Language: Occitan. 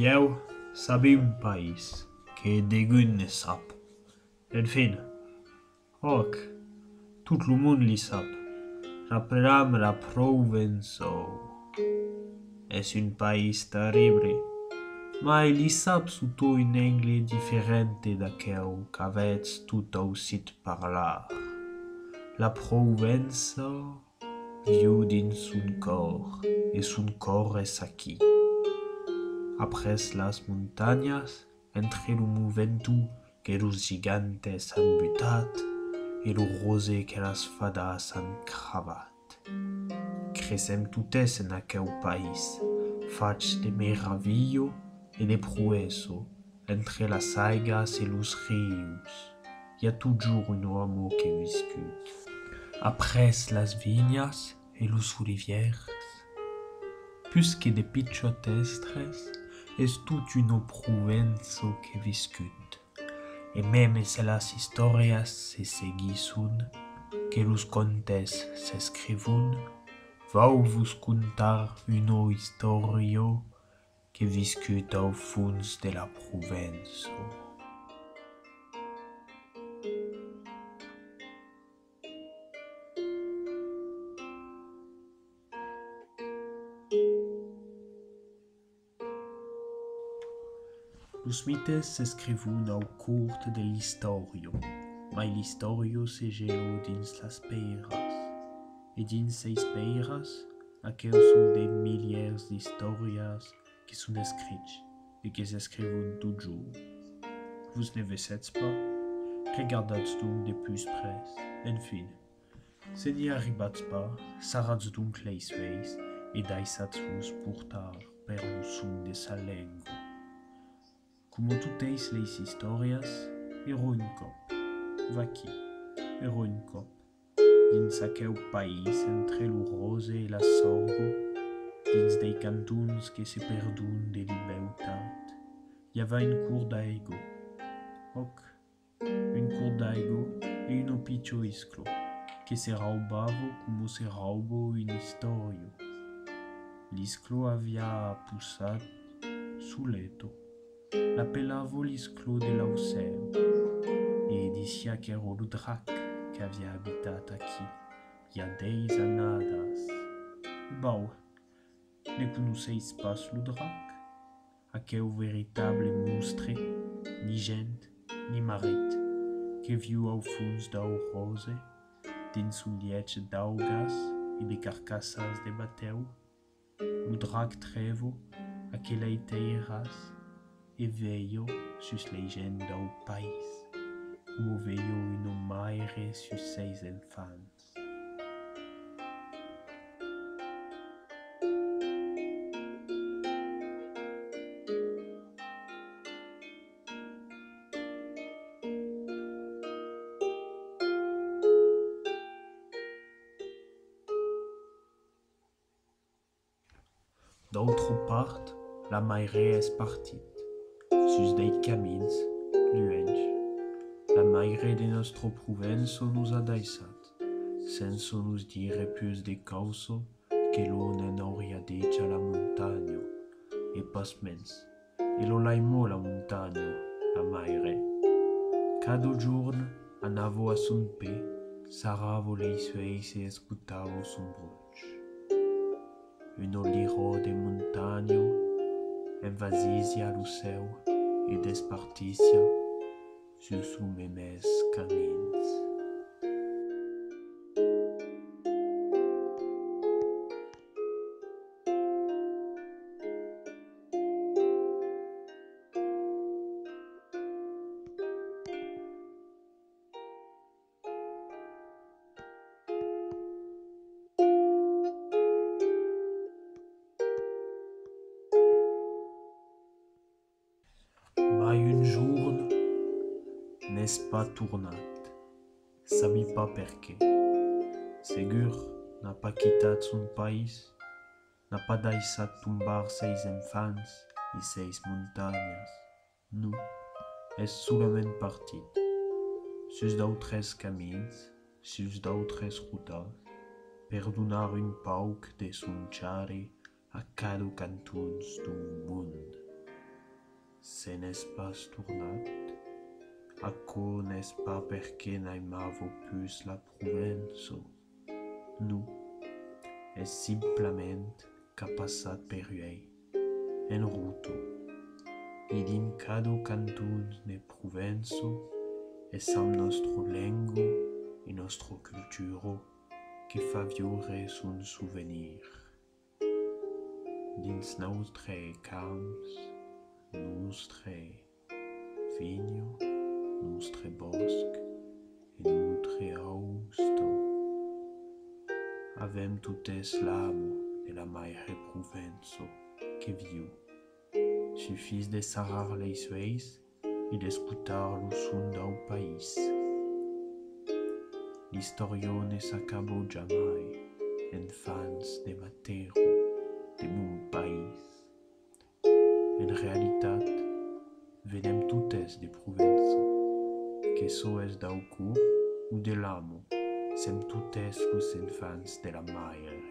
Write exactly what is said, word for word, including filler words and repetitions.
Ieu sabi un país que degun ne sap. Enfin, òc, tot lo mond li sap. L'apelam la Provença. Es un país terrible, mai li sap sota un angle diferent d'aqueu qu'avètz tot ausit parlar. La Provença viu dins son còr, e son còr es aquí. Après las montanhas, entre lo Mont Ventoux que los gigantes an butat e lo ròse que las fadas an cravat, cresèm totes en aqueu país, fach de meravilha e de proesa, entre las aigas e los rius, i a totjorn una amor que viscut. Après las vinhas e los olivièrs, pus que de pichòts èstres, es tot una Provença que viscut. E meme se las istòrias se seguisson, que los contes s'escrivon, vau vos contar una istòria que viscut au fons de la Provença. Los mites s'escrivon au cort de l'istòria, mai l'istòria se gèla dins las pèiras, e dins seis pèiras, aqueus son de milièrs d'istòrias que son escrichs e que s'escrivon totjorn. Vos ne vesètz pas? Regardatz donc de pus près. Enfin, se n'i arribatz pas, sarratz donc leis uèis e daissatz-vos portar per lo son de sa lenga. Coma toteis leis istòrias, èra un còp, vaquí, èra un còp, dins aqueu país entre lo ròse e la sòrga, dins dei cantons que se perdon de li beutat, i avè un cors d'aiga. Òc, un cors d'aiga e una picha iscla que se raubava coma se rauba una istòria. L'iscla aviá possat soleta. L'apelava l'iscla de l'Aucèu e disiá qu'èra lo drac qu'aviá abitat aquí i a dètz annadas. Bau, ne conoissetz pas lo drac? Aqueu veritable monstre, ni gent ni marit, que viu au fons dau ròse, dins son lièch d'augas e de carcassas de batèu, lo drac trèva aquelei teiras e velha sus lei gents dau país, coma velha una maire sus seis enfants. D'autra part, la maire es partit, sus dei camins luènh. La maire de nòstra Provença nos a daissat, sensa nos dire pus de causa que l'òm ne'n auriá dich a la montanha, e pasmens, ela l'aima la montanha, la maire. Cada jorn anava a son pè, sarrava leis uèis e escotava son bruch. Una lira de montanha envasissiá lo cèu e despartissiá sus los memes camins. Mai un jorn n'es pas tornat, sabi pas perqué. Segur, n'a pas quitat son país, n'a pas daissat tombar seis enfants ni seis montanhas. Non, es solament partit, sus d'autres camins, sus d'autres rotas, per donar un pauc de son charri a cada cantons dau mond. Se n'es pas tornat, aquò n'es pas perque n'aimava pus la Provença. Non, es simplament qu'a passat per uèi, en rota. E dins cada canton de Provença es amb nòstra lenga e nòstra cultura que fa viure son sovenir. Dins nòstre camps, nòstre vinha, nòstre bòsc e nòstre austa, avèm totes l'ama de la maire Provença que viu. Sufís de sarrar leis uèis e d'escotar lo son dau país. L'istòria ne s'acaba jamai, enfants de ma terra, de mon país. En realitat, venem totes de Provença, que çò es dau còr o de l'ama, sem totes los enfants de la maire.